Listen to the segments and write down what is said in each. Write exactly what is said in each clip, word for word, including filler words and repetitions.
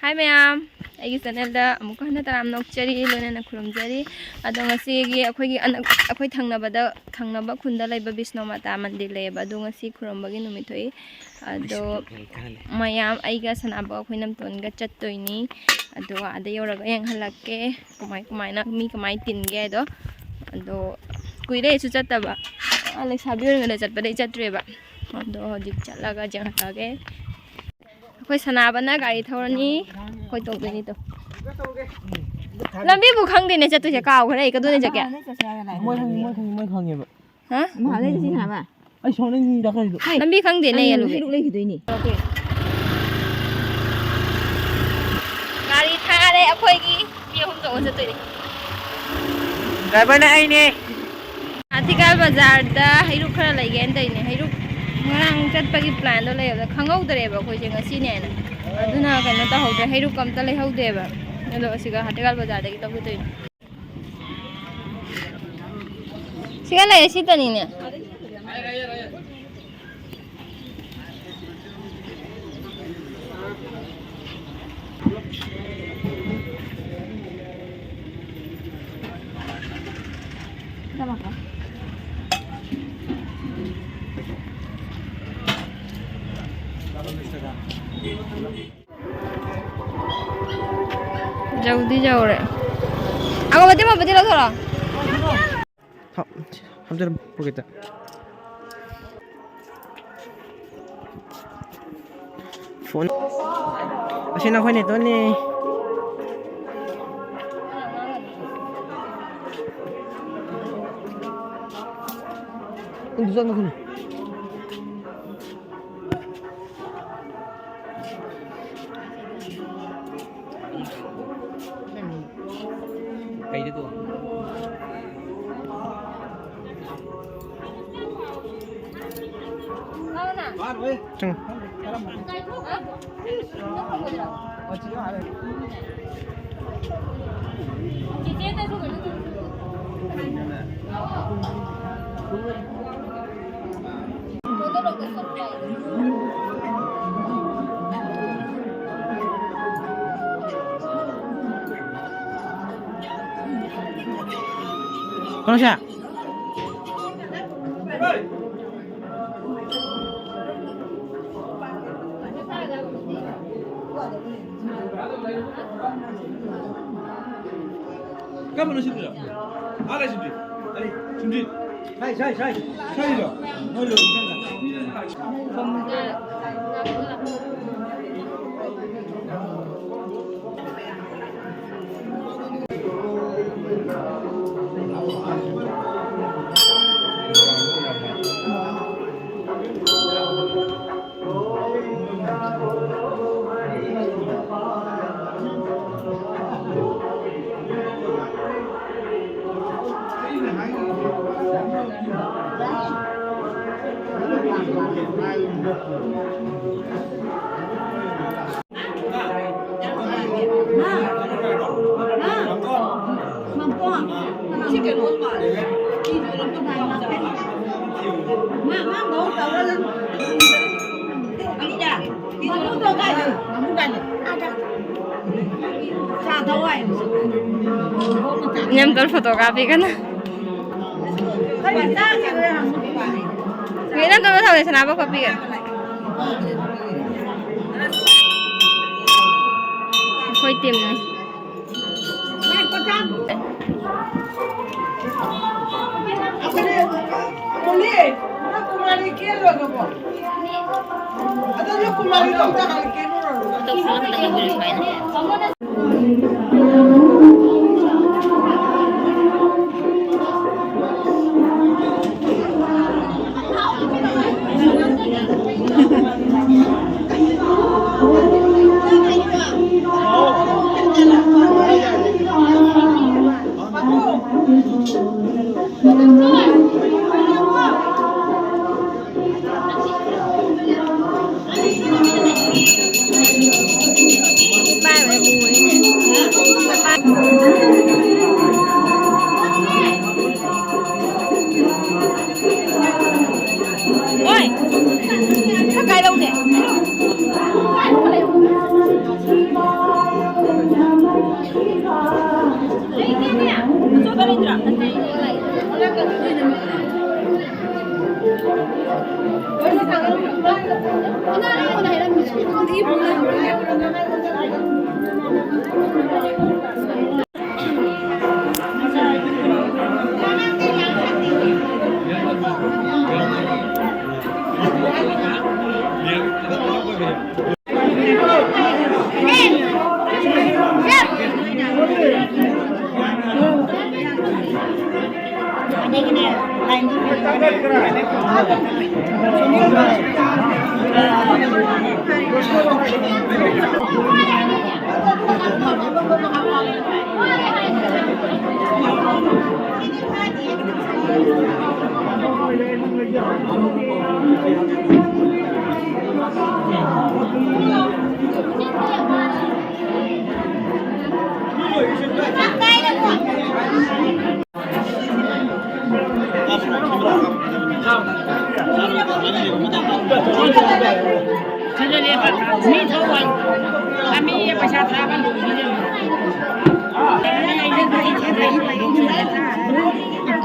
ꯍꯥꯏ ꯃꯌꯥꯝ, ꯑꯩꯒꯤ ꯆꯦꯅꯦꯜꯗ ꯑꯃꯨꯛꯀ ꯍꯟꯅ ꯇꯔꯥꯝꯅ ꯑꯣꯛꯆꯔꯤ, ꯂꯣꯏꯅꯅ ꯈꯨꯔꯨꯝꯖꯔꯤ꯫ ꯑꯗꯣ ꯉꯁꯤꯒꯤ ꯑꯩꯈꯣꯏꯒꯤ ꯑꯅꯛ-, ꯑꯩꯈꯣꯏ ꯊꯪꯅꯕꯗ, ꯊꯪꯅꯕ ꯈꯨꯟꯗ ꯂꯩꯕ ꯕꯤꯁꯅꯨ ꯃꯥꯇꯥ ꯃꯟꯗꯤꯔ ꯂꯩꯌꯦꯕ, ꯑꯗꯣ ꯉꯁꯤ ꯈꯨꯔꯨꯝꯕꯒꯤ ꯅꯨꯃꯤꯠ ꯊꯣꯛꯏ꯫ ꯑꯗꯣ ꯃꯌꯥꯝ ꯑꯩꯒ ꯁꯅꯥꯕ ꯑꯩꯈꯣꯏ ꯅꯝꯇꯣꯟꯒ ꯆꯠꯇꯣꯏꯅꯤ꯫ ꯑꯗꯣ ꯑꯥꯗ ꯌꯧꯔꯒ ꯌꯦꯡꯍꯜꯂꯛꯀꯦ ꯀꯃꯥꯏ ꯀꯃꯥꯏꯅ ꯃꯤ ꯀꯃꯥꯏ ꯇꯤꯟꯒꯦ ꯍꯥꯏꯗꯣ꯫ ꯑꯗꯣ ꯀꯨꯏꯔꯦ ꯑꯩꯁꯨ ꯆꯠꯇꯕ, ꯑ, ꯂꯩꯁꯥꯕꯤ ꯑꯣꯏꯔꯤꯉꯩꯗ ꯆꯠꯄꯗꯩ ꯆꯠꯇ꯭ꯔꯦꯕ꯫ ꯑꯗꯣ ꯍꯧꯖꯤꯛ ꯆꯠꯂꯒ ꯌꯦꯡꯍꯜꯂꯛꯑꯒꯦ꯫ ꯑꯩꯈꯣꯏ ꯁꯅꯥꯕꯅ ꯒꯥꯔꯤ ꯊꯧꯔꯅꯤ, ꯑꯩꯈꯣꯏ ꯇꯣꯡꯗꯣꯏꯅꯤ꯫ ꯇꯣ ꯂꯝꯕꯤꯕꯨ ꯈꯪꯗꯦꯅꯦ ꯆꯠꯇꯣꯏꯁꯦ, ꯀꯥꯎꯈ꯭ꯔꯦ ꯑꯩ꯫ ꯀꯗꯣꯏꯅ ꯆꯠꯀꯦ? ꯃꯣꯏ ꯈꯪꯉꯤ, ꯃꯣꯏ ꯈꯪꯉꯤ, ꯃꯣꯏ ꯈꯪꯉꯦꯕ꯫ ꯍꯥ? ꯃꯍꯥꯗ ꯁꯤ ꯁꯥꯟꯅꯕ? ꯑꯩ ꯁꯣꯝꯗ ꯃꯤ ꯗꯔꯀꯥꯔꯗꯣ꯫ ꯂꯝꯕꯤ ꯈꯪꯗꯦꯅꯦ, ꯑꯩ ꯑꯂꯨꯒꯤ꯫ ꯍꯩꯔꯨꯛ ꯂꯩꯈꯤꯗꯣꯏꯅꯤ꯫ ꯒꯥꯔꯤ ꯊꯥꯔꯦ ꯑꯩꯈꯣꯏꯒꯤ, ꯃꯤ ꯑꯍꯨꯝ ꯇꯣꯡꯉ ꯆꯠꯇꯣꯏꯅꯤ꯫ ꯗ꯭ꯔꯥꯏꯚꯔꯅ ꯑꯩꯅꯦ꯫ ꯍꯥꯊꯤꯒꯥꯜ ꯕꯖꯥꯔꯗ ꯍꯩꯔꯨꯛ ꯈꯔ ꯂꯩꯒꯦꯅ ꯇꯧꯔꯤꯅꯦ꯫ ꯍꯩꯔꯨꯛ ꯉꯔꯥꯡ ꯆꯠꯄꯒꯤ ꯄ꯭ꯂꯥꯟꯗꯣ ꯂꯩꯕꯗ ꯈꯪꯍꯧꯗ꯭ꯔꯦꯕ ꯑꯩꯈꯣꯏꯁꯦ ꯉꯁꯤꯅꯦꯅ꯫ ꯑꯗꯨꯅ ꯀꯩꯅꯣ ꯇꯧꯍꯧꯗ꯭ꯔꯦ, ꯍꯩꯔꯨꯛ ꯑꯝꯇ ꯂꯩꯍꯧꯗꯦꯕ꯫ ꯑꯗꯣ ꯑꯁꯤꯒ ꯍꯥꯊꯤꯒꯥꯜ ꯕꯖꯥꯔꯗꯒꯤ ꯂꯧꯒꯦ ꯇꯧꯔꯤꯅꯦ꯫ ꯁꯤꯒ ꯂꯩꯔꯦ, ꯁꯤꯇꯅꯤꯅꯦ꯫ ꯌꯧꯗꯤ ꯌꯧꯔꯦ꯫ ꯑꯒꯣ, ꯃꯇꯦꯛ ꯃꯄꯨꯗꯤ ꯂꯧꯊꯣꯔꯛꯑꯣ꯫ ꯊꯝ-, ꯊꯝꯖꯔꯝꯃꯣ ꯄꯣꯀꯦꯠꯇ꯫ ꯐꯣꯟ꯫ ꯑꯁꯤ ꯅꯈꯣꯏ ꯅꯦꯇꯣꯟꯅꯦ꯫ ꯑꯗꯨ ꯆꯠꯅꯈꯣꯏꯅꯦ꯫ ꯀꯩꯗ ꯇꯣꯡ? ꯆꯪꯉꯣ꯫ ꯀꯩꯅꯣꯁꯦ꯫ ꯀꯔꯝꯕꯅꯣ ꯁꯤꯕꯨ? ꯑꯥ ꯂꯩ ꯁꯤꯕꯨ꯫ ꯑꯩ ꯁꯤꯕꯨ꯫ ꯁꯥꯏ, ꯁꯥꯏ, ꯁꯥꯏ꯫ ꯁꯥꯏꯔꯣ? ꯃꯣꯏ ꯂꯣꯏ ꯁꯥꯏ꯫ ꯌꯥꯝ ꯇꯧꯔ ꯐꯣꯇꯣ ꯀꯥꯞꯄꯤ ꯀꯟꯅ꯫ ꯅꯪ ꯀꯩꯅꯣ ꯇꯧꯔ ꯊꯝꯃꯦ, ꯁꯅꯥꯕ ꯈꯣꯠꯄꯤꯒ꯫ ꯑꯩꯈꯣꯏ ꯇꯤꯝꯅꯤ꯫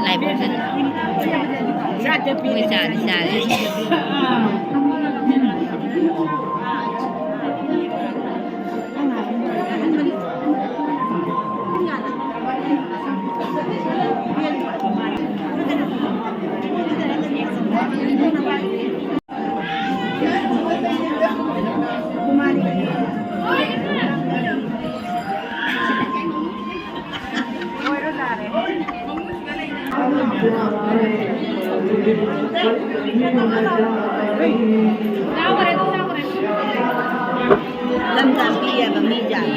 ꯂꯥꯏꯕꯛ ꯐꯖꯅ꯫ ꯃꯣꯏ ꯆꯥꯗꯤ ꯆꯥꯔꯦ꯫ ꯂꯝ ꯇꯥꯛꯄꯤ ꯍꯥꯏꯕ ꯃꯤ ꯖꯥꯠ꯫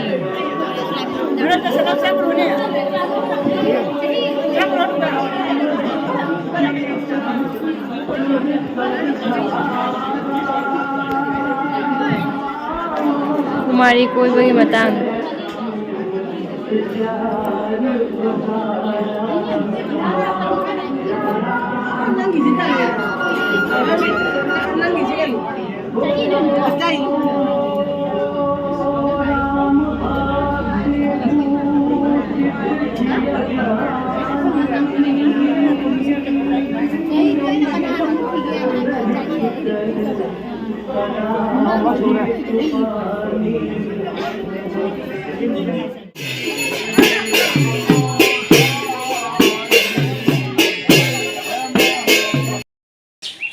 ꯀꯨꯃꯥꯔꯤ ꯀꯣꯏꯕꯒꯤ ꯃꯇꯥꯡ꯫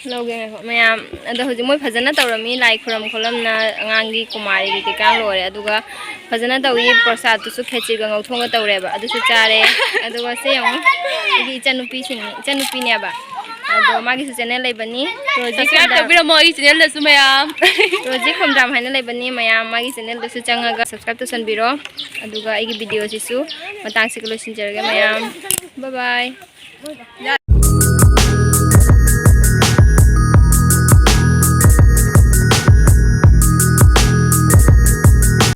ꯂꯧꯒꯦ ꯉꯥꯏꯈꯣ ꯃꯌꯥꯝ꯫ ꯑꯗꯣ ꯍꯧꯖꯤꯛ ꯃꯣꯏ ꯐꯖꯅ ꯇꯧꯔꯝꯃꯤ, ꯂꯥꯏ ꯈꯨꯔꯝ ꯈꯣꯠꯂꯝꯅ ꯑꯉꯥꯡꯒꯤ ꯀꯨꯃꯥꯔꯤꯒꯤ ꯀꯩꯀꯥ ꯂꯣꯏꯔꯦ꯫ ꯑꯗꯨꯒ ꯐꯖꯅ ꯇꯧꯏ, ꯄ꯭ꯔꯁꯥꯗꯇꯨꯁꯨ ꯈꯦꯆꯤꯒ ꯉꯧꯊꯣꯛꯑꯒ ꯇꯧꯔꯦꯕ, ꯑꯗꯨꯁꯨ ꯆꯥꯔꯦ꯫ ꯑꯗꯨꯒ ꯁꯤ ꯌꯦꯡꯉꯣ, ꯑꯩꯒꯤ ꯏꯆꯟꯅꯨꯄꯤꯁꯤꯡ, ꯏꯆꯟꯅꯨꯄꯤꯅꯦꯕ꯫ ꯑꯗꯣ ꯃꯥꯒꯤꯁꯨ ꯆꯦꯅꯦꯜ ꯂꯩꯕꯅꯤ, ꯔꯣꯖꯤ subscribe ꯈꯣꯝꯗ꯭ꯔꯥꯝ꯫ ꯇꯧꯕꯤꯔꯝꯃꯣ ꯑꯩꯒꯤ ꯆꯦꯅꯦꯜꯗꯁꯨ ꯃꯌꯥꯝ꯫ ꯔꯣꯖꯤ ꯈꯣꯝꯗ꯭ꯔꯥꯝ ꯍꯥꯏꯅ ꯂꯩꯕꯅꯤ ꯃꯌꯥꯝ, ꯃꯥꯒꯤ ꯆꯦꯅꯦꯜꯗꯁꯨ ꯆꯪꯉꯒ subscribe ꯇꯧꯁꯟꯕꯤꯔꯣ꯫ ꯑꯗꯨꯒ ꯑꯩꯒꯤ ꯚꯤꯗꯤꯑꯣꯁꯤꯁꯨ ꯃꯇꯥꯡꯁꯤꯒ ꯂꯣꯏꯁꯤꯟꯖꯔꯒꯦ ꯃꯌꯥꯝ꯫ Bye bye꯫